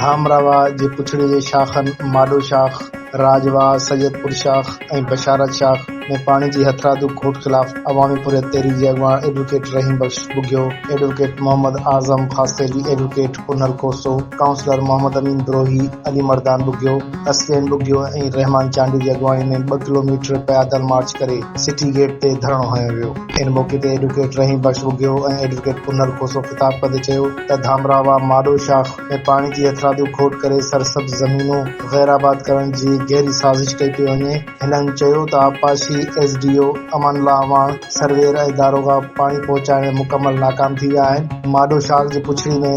ڌامراوا جي پڇڙي جي شاخن ماڏو شاخ، راڄ واهه، سيد پور شاخ ۽ بشارت شاخ ۾ پاڻي جي هٿرادو کوٽ خلاف عوامي پورهيت تحريڪ جي اڳواڻ advocate Rahim Bakhsh Bughio, advocate Muhammad Azam Khaskheli, advocate Punhal Khoso, councillor Muhammad Amin Brohi, Ali Mardan Bughio, Hasnain Bughio ۽ Rehman Chandio جي اڳواڻي ۾ ٻه ڪلو ميٽر پيادل مارچ ڪري سٽي گيٽ تي ڌرڻو هنيو ويو. ان موقعي تي ايڊووڪيٽ رحيم بخش ٻگهيو ۽ ايڊووڪيٽ پنهل کوسو خطاب ڪندي چيو ته ڌامراوا ماڏو شاخ ۾ پاڻي جي هٿرادو کوٽ ڪري سرسبز زمينون غير آباد ڪرڻ جي گهري سازش ڪئي پئي وڃي. هنن چيو ته آبپاشي S D O Amanullah Awan, surveyor ۽ داروغا پاڻي پهچائڻ ۾ مڪمل ناڪام ٿي ويا آهن، ماڏو شاخ جي پڇڙي ۾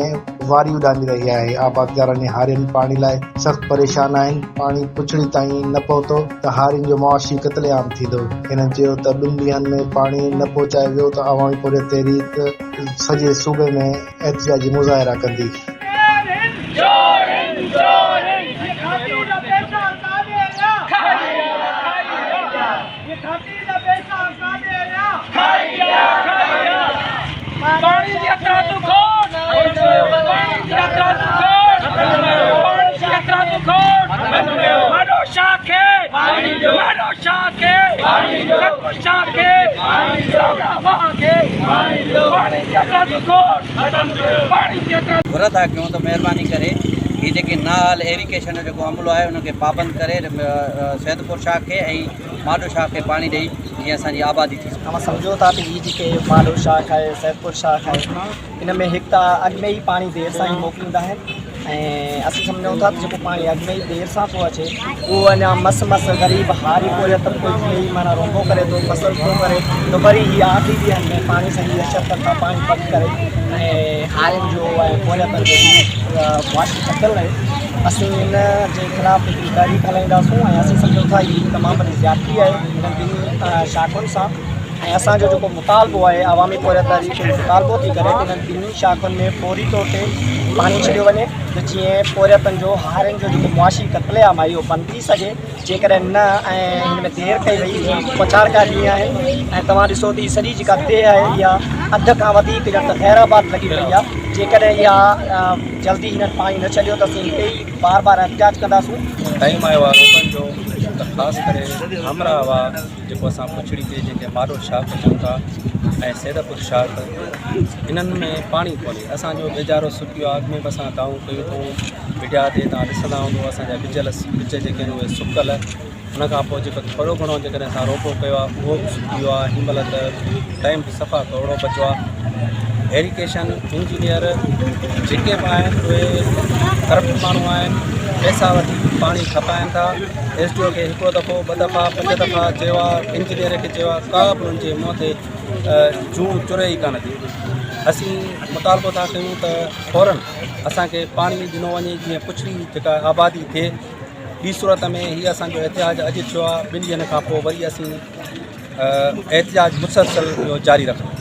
واري اڏامي رهي آهي، آبادگارن ۽ هارين پاڻي لاء سخت پريشان آهن، پاڻي پڇڙي تائين نه پهتو ته هارين جو معاشي قتل عام ٿيندو. هنن چيو ته ٻن ڏينهن ۾ پاڻي نه پهچايو ويو ته عوامي پورهيت تحريڪ سڄي صوبي ۾ احتجاجي مظاهرا ڪندي. گهر ٿا ڪيون ته مهرباني ڪري هي جيڪي نااهل ايريگيشن جو جيڪو عملو آهي ان کي پابند ڪري سيدپور شاخ کي ۽ ماڏو شاخ کي پاڻي ڏئي جيئن اسان جي آبادي ٿي سگهي. اوهان سمجهو ٿا ته هي جيڪي ماڏو شاخ آهي سيدپور شاخ آهي ان ۾ هڪ ته اڳ ۾ ئي پاڻي دير سان ئي موڪليندا آهن ۽ اسين سمجهون ٿا ته جيڪو پاڻي اڳ ۾ ئي دير سان ٿو اچي اهو اڃا مس مس غريب هاري پورهيت طبقو جيئن ئي معنيٰ رونبو ڪري ٿو فصل ٿو ڪري ته وري هي آخري ڏينهن ۾ پاڻي سان هي حشر ڪن ٿا پاڻي بند ڪري ۽ هارين جو ۽ پورهيتن جو هي معاشي قتل آهي اسين ان جي خلاف هڪڙي تحريڪ هلائينداسون ۽ اسين سمجهون ٿا هي تمام وڏي زيادتي آهي هنن ٻنهي شاخن سان ۽ اسان جو جيڪو مطالبو آهي عوامي پورهيت تحريڪ اهو مطالبو ٿي ڪري ته انهن ٻنهي شاخن ۾ فوري طور تي پاڻي ڇڏيو وڃي ته جيئن پورهيتن جو هارين جو جيڪو معاشي قتل عام آهي اهو بند ٿي سگهي جيڪڏهن نه ۽ هن ۾ دير ڪئي وئي هي پڇاڙڪا ڏينهن آهن ۽ توهان ڏسو ته هي سڄي جيڪا ديهه آهي اها اڌ کان وڌيڪ ڄڻ ته غير آباد لڳي پئي آهي جيڪڏهن اها جلدي هنن پاڻي نه ڇڏيو ته اسين هتي ئي بار بار احتجاج ڪنداسون. ٽائيم آيو آهي روپن جو ته خاص ڪري همراهه هئا جيڪو اسان پڇڙي تي جنهن کي ماڏو شاخ چئون ٿا ۽ سيدپور شاخ انهن ۾ پاڻي ڪونهي اسانجو ويجارو سڪي ويو آهي اڳ ۾ به اسان دانهون ڪيون اٿئون ميڊيا تي توهان ڏسندا هوندو اسان جا ٻج ٻج جيڪي آهن اهي سڪل ان کان پوء جيڪو ٿورو گهڻو جيڪڏهن اسان روپو ڪيو آهي اهو به سڪي ويو آهي هن مهل ته ٽائيم به صفا ٿورو بچو آهي ايريگيشن انجنيئر جيڪي به آهن اهي ڪرپٽ ماڻهو آهن پئسا وٺي پاڻي کپائن ٿا ايس ڊي او کي هڪڙو دفعو ٻه دفعا پنج دفعا چيو آهي انجنيئر کي چيو آهي ڪا به انهن جي منهن تي جون چري ئي ڪانه ٿي اسين مطالبو ٿا ڪيون ته فورن اسانکي پاڻي ڏنو وڃي جيئن پڇڙي جيڪا آبادي ٿئي ٻي صورت ۾ هي اسانجو احتجاج اڄ ٿيو آهي ٻن ڏينهن کان پوء وري اسين احتجاج مسلسل اهو جاري رکنداسين.